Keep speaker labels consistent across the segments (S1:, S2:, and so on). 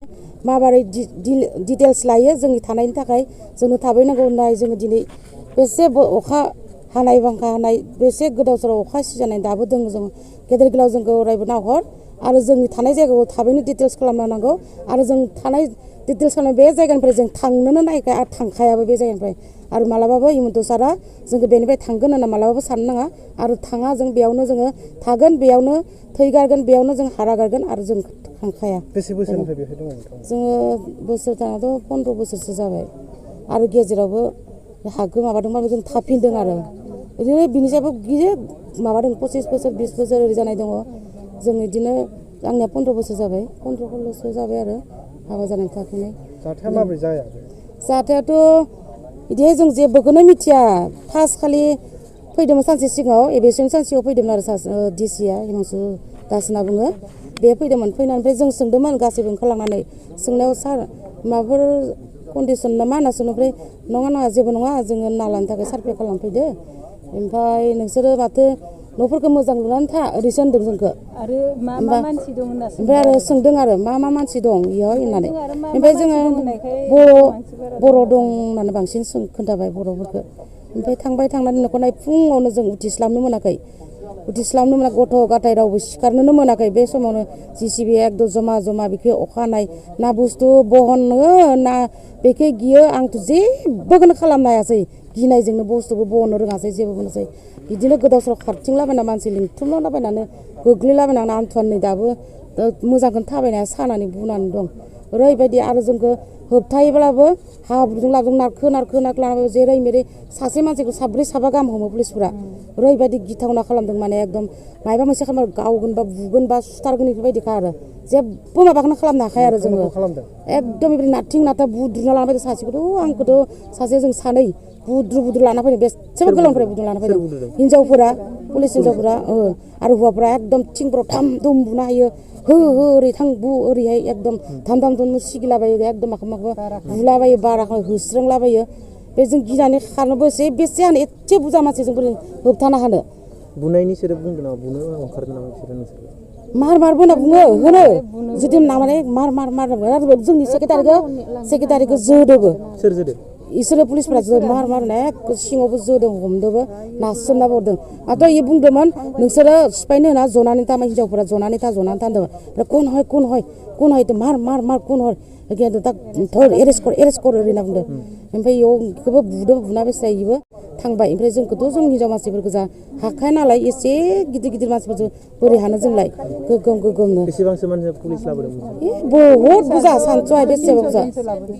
S1: माबारै डिटेल्स लायो जोंनि थानायनि थाखाय जोंनो थाबैनांगौ होननाय जोङो दिनै बेसे अखा हानाय बांखा हानाय बेसे गोदाव सोराव अखा सिजानाय दाबो दङ जों गेदेर गोलाव जोंखौ अरायबो नाहर आरो जोंनि थानाय जायगाखौ थाबैनो डिटेल्स खालामनो नांगौ आरो जों थानाय डिटेल्स खालामनाय बे जायगानिफ्राय जों थांनोनो नायखाया आरो थांखायाबो बे जायगानिफ्राय आरो मालाबाबो हिमन्त सारा जोंखौ बेनिफ्राय थांगोन होनना मालाबाबो साननो नाङा आरो थाङा जों बेयावनो जोङो थागोन बेयावनो थैगारगोन बेयावनो जों हारा गारगोन आरो जों थांखाया।
S2: बेसे बोसोरनिफ्राय बेहाय दङ नोंथां?
S1: जोङो बोसोर थाङाथ' 15 बोसोरसो जाबाय आरो गेजेरावबो हागो माबादोंबाबो जों थाफिनदों आरो बिदिनो बिनि सायावबो गिदिर माबादों 25 बोसोर 20 बोसोर ओरै जानाय दङ जों बिदिनो आंनिया 15 बोसोर जाबाय 15 जाबाय आरो हाबा जानानै थाफिननाय।
S2: जाथाया माबोरै जाया?
S1: जाथायाथ' बिदिहाय जों जेबोखौनो मिथिया फार्स्ट खालि फैदोंमोन सानसे सिगाङाव एबेसिम सानसेयाव फैदोंमोन आरो डिसिया हिमांशु दास होनना बुङो बे फैदोंमोन फैनानै जों सोंदोंमोन गासैबो ओंखारलांनानै सोंनायाव सार माबाफोर कन्डिसन नामा होनना सोंनो ओमफ्राय नङा जेबो नङा जोङो नालानि थाखाय सार्भे खालामफैदो ओमफ्राय नोंसोरो माथो न'फोरखौ मोजां लुनानै था ओरैसो होनदों जोंखौ
S3: आरो मा मानसि दं होनना
S1: ओमफ्राय आरो सोंदों आरो मा मानसि दं इयाव होननानै ओमफ्राय जोङो बर' दं होननानै बांसिन खोन्थाबाय बर'फोरखौ ओमफ्राय थांनानै न'खरनाय फुङावनो जों उथिस्लाबनो मोनाखै गथ' गथाय रावबो सिखारनोनो मोनाखै बे समावनो JCB एकदम जमा बेखौ अखा हानाय ना बुस्थु बहनो ना बेखौ गियो आंथ' जेबोखौनो खालामनो हायासै गिनायजोंनो बुस्थुबो बहनो रोङासै जेबो मोनासै बिदिनो गोदाव सोराव खारथिंलाबायना मानसि लिंथुमलाबायनानै गोग्लैलाबायनानै आन्थुवान नै दाबो मोजांखौनो थाबायनाया सानानै बुनानै दं ओरैबायदि आरो जोंखौ होबथायोब्लाबो हाब्रुजों लाबजों नारखो लानाबो जेरै मेरै सासे मानसिखौ साब्रै साबा गाहाम हमो पुलिसफोरा ओरैबायदि गिथावना खालामदों माने एकदम माबा मोनसे खालामो गावगोन बा बुगोन बा सुथारगोन बेफोरबायदिखा आरो जेबो माबाखौनो खालामनो हाखाया आरो जोङो एकदम बेबायदि नारथिं नाथा बुद्रुना लाना फैदों सासेखौथ' आंखौथ' सासे जों सानै बुद्रु लाना फैदों बेसेबा गोलावनिफ्राय बुद्रु लाना फैदों हिनजावफोरा पुलिस हिनजावफोरा आरो हौवाफोरा एकदम थिंफोराव थाम दुम बुना होयो हो ओरै थां बु ओरैहाय एकदम धाम सिगिलाबायो एकदम माखौ बुलाबायो बाराखौ होस्रोंलाबायो बे जों गिनानै खारनोबो बेसे हानो एसे बुरजा मानसिजों बोरै होबथानो हानो
S2: बुनायनि सोदोब बुंदों नामा बुनो ओंखारदों नामा बिसोरो नोंसोर
S1: मारबो होनना बुङो होनो जुदि माने मार जोंनि सेक्रेटारिखौ जोदोबो
S2: सोर जोदो
S1: इसोरो पुलिसफोरा मार सिङावबो जोदों हमदोबो नारसोमना हरदों माथो इयो बुंदोंमोन नोंसोरो सिफायनो होना जनानै था हिनजावफोरा जनानै था होनदोंमोन ओमफ्राय कौन है तो मार कौन हर धर एरेस्ट कर ओरै होनना बुंदों ओमफ्राय इयावखौबो बुना बेस्रा इबो थांबाय ओमफ्राय जोंखौथ' जों हिनजाव मानसिफोर गोजा हाखाया नालाय एसे गिदिर मानसिफोरजों बोरै हानो जोंलाय गोगोमनो
S2: बेसेबांसो मानसि पुलिस लाबोदों
S1: बहुद बुरजा सानस'हाय बेसेबा बुरजा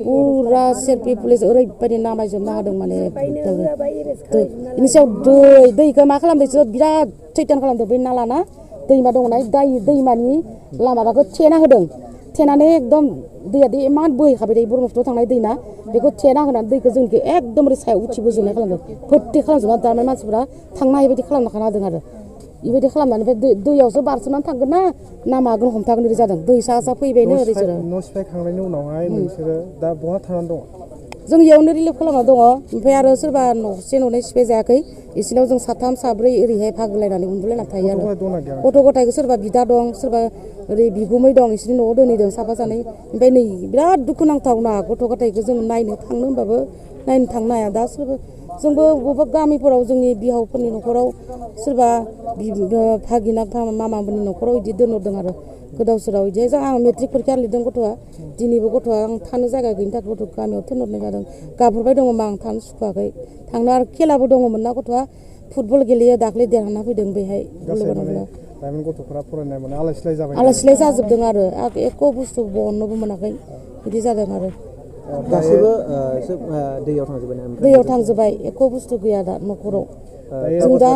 S1: पुरा सेरपि पुलिस ओरैबायदि नामायजोबना होदों माने बेनि सायाव दैखौ मा खालामदों बिराद सैतान खालामदों बै नालाना दैमा दङना दैमानि लामाखौ थेना होदों थेनानै एकदम दैया इमान बोहैखाबाय थायो ब्रह्मपुत्रआव थांनाय दैना बेखौ थेना होनानै दैखौ जोंखौ एकदम ओरै सायाव उथिबोजोबनाय खालामदों फोथै खालामजोबना दाना मानसिफोरा थांनो हायि बायदि खालामना होदों आरो बेबायदि खालामनानै ओमफ्राय दैयावसो बारसोमनानै थांगोन ना मागोन हमथागोन ओरै जादों दै सा फैबायनो ओरै
S2: न' सिफायखांनायनि उनावहाय नोंसोरो दा बहा थानानै दङ?
S1: जों इयावनो रिलिफ खालामना दङ ओमफ्राय आरो सोरबा न'से न'नै सिफाय जायाखै इसिनाव जों साथाम साब्रै ओरैहाय भागलायनानै उन्दुलायनानै थायो आरो गथ' गथायखौ सोरबा बिदा दं सोरबा ओरै बिगुमै दं इसोरनि न'आव दोनहैदों साफा सानै ओमफ्राय नै बिराद दुखु नांथावना गथ' गथायखौ जों नायनो थांनो होनबाबो नायनो थांनो हाया दा जोंबो बबेबा गामिफोराव जोंनि बिहावफोरनि न'खराव सोरबा भागिना मामाफोरनि न'खराव बिदि दोनहरदों आरो गोदाव सोराव बिदि आं मेट्रिक परिखा लिरदों गथ'आ दिनैबो गथ'आ आं थानो जायगा गैयिनि थाखाय गथ' गामियाव थिनहरनाय जादों गाबहरबाय दङमोन आं थानो सुखुवाखै थांनो आरो खेलाबो दङमोन ना गथ'आ फुटबल गेलेयो दाख्लै देरहाना फैदों बेहाय
S2: लाइमोन गथ'फोरा फरायनाय माने आलाय
S1: सिलाय जाजोबदों आरो एख' बुस्थु बहननोबो मोनाखै बिदि जादों आरो
S2: गासैबो
S1: दैयाव थांजोबबाय एख' बुस्थु गैया दा न'खराव जों दा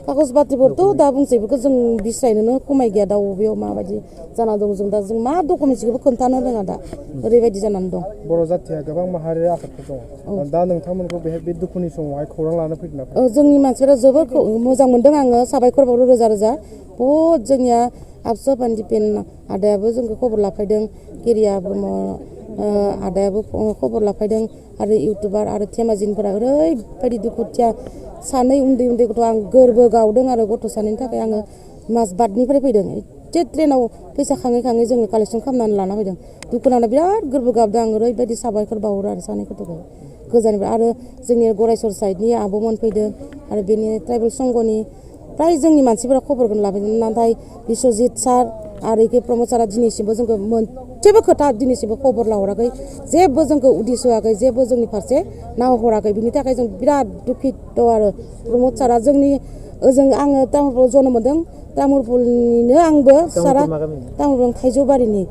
S1: कागज बाथिफोरथ' दा बुंसै बेफोरखौ जों बिस्रायनोनो खमाय गैया दा बबेयाव माबायदि जाना दं जों मा डकुमेन्टसखौबो खोन्थानो रोङा दा ओरैबायदि जानानै दं
S2: बर' जाथिया गोबां माहारियारि आफादफोर दङ दा नोंथांमोनखौ बे दुखुनि समावहाय खौरां लानो फैदों
S1: जोंनि मानसिफोरा जोबोद मोजां मोनदों आङो साबायखर बावो रोजा बहुद जोंनिया आबसु पान्दिपेन आदायाबो जोंखौ खबर लाफैदों गेरिया ब्रह्म आदायाबो खबर लाफैदों आरो इउटुबार आरो धेमाजिनफोरा ओरैबायदि दुखुथिया सानै उन्दै गथ' आं गोरबो गावदों आरो गथ' सानैनि थाखाय आङो माजबाटनिफ्राय फैदों गंसे ट्रेनाव फैसा खाङै खाङै जोङो कालेक्सन खालामनानै लाना फैदों दुखु नांना बिराद गोरबो गाबदों आं ओरैबायदि साबायखर बावहरो आरो सानैखौ गोजाननिफ्राय आरो जोंनि गरायसर साइडनि आब'मोन फैदों आरो बेनि ट्राइबेल संघनि प्राय जोंनि मानसिफोरा खबरखौनो लाफैदों नाथाय बिश्वजित सार आरो इके प्रमद सारा दिनैसिमबो जोंखौ मोनसेबो खोथा दिनैसिमबो खबर लाहराखै जेबो जोंखौ उदिस होआखै जेबो जोंनि फारसे नाहराखै बिनि थाखाय जों बिराद दुखित आरो प्रमद सारा जोंनि ओजों आङो तामुलपुराव जोनोम मोनदों तामुलपुरनिनो आंबो सारा तामुलपुर थाइजौबारिनि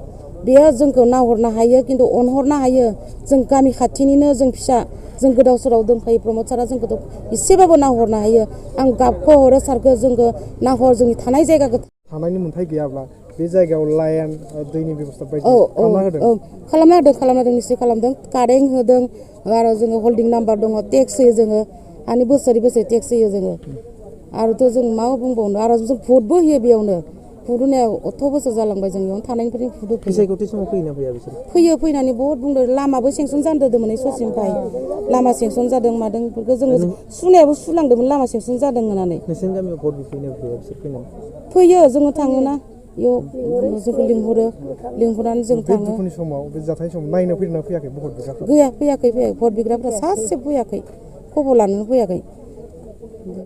S1: बेयो जोंखौ नाहरनो हायो खिन्थु अनहरनो हायो जों गामि खाथिनिनो जों फिसा जों गोदाव सोराव दंफायो प्रमद सारा जोंखौ एसेबाबो नाहरनो हायो आं गाबखौ हरो सारखौ जोंखौ नाहर जोंनि थानाय जायगाखौ
S2: थानायनि मोन्थाय गैयाब्ला बे जायगायाव लाइन दैनि बेबस्था बायदि
S1: खालामना होदों निश्चय खालामदों कारेन्ट होदों आरो जोङो हल्डिं नाम्बार दङ टेक्स होयो जोङो आंनि बोसोरै टेक्स होयो जोङो आरोथ' जों मा बुंबावनो आरो जों भटबो होयो बेयावनो भट होनायाव 18 बोसोर जालांबाय जों बेयावनो थानायनिफ्राय भट फैयो फैनानै बहुत बुंदों लामाबो सेंसन जादोंमोन ससिमफ्राय लामा सेंसन जादों मादों बेफोरखौ जोङो सुनायाबो सुलांदोंमोन लामा सेंसन जादों होननानै फैयो जोङो थाङोना इयाव जोंखौ लिंहरनानै जों थाङो
S2: दुखुनि समाव बे जाथाय समाव नायनो फैदोंना फैयाखै भट बिग्राफोरा
S1: गैया फैयाखै भट बिग्राफोरा सासेबो फैयाखै खबर लानोनो फैयाखै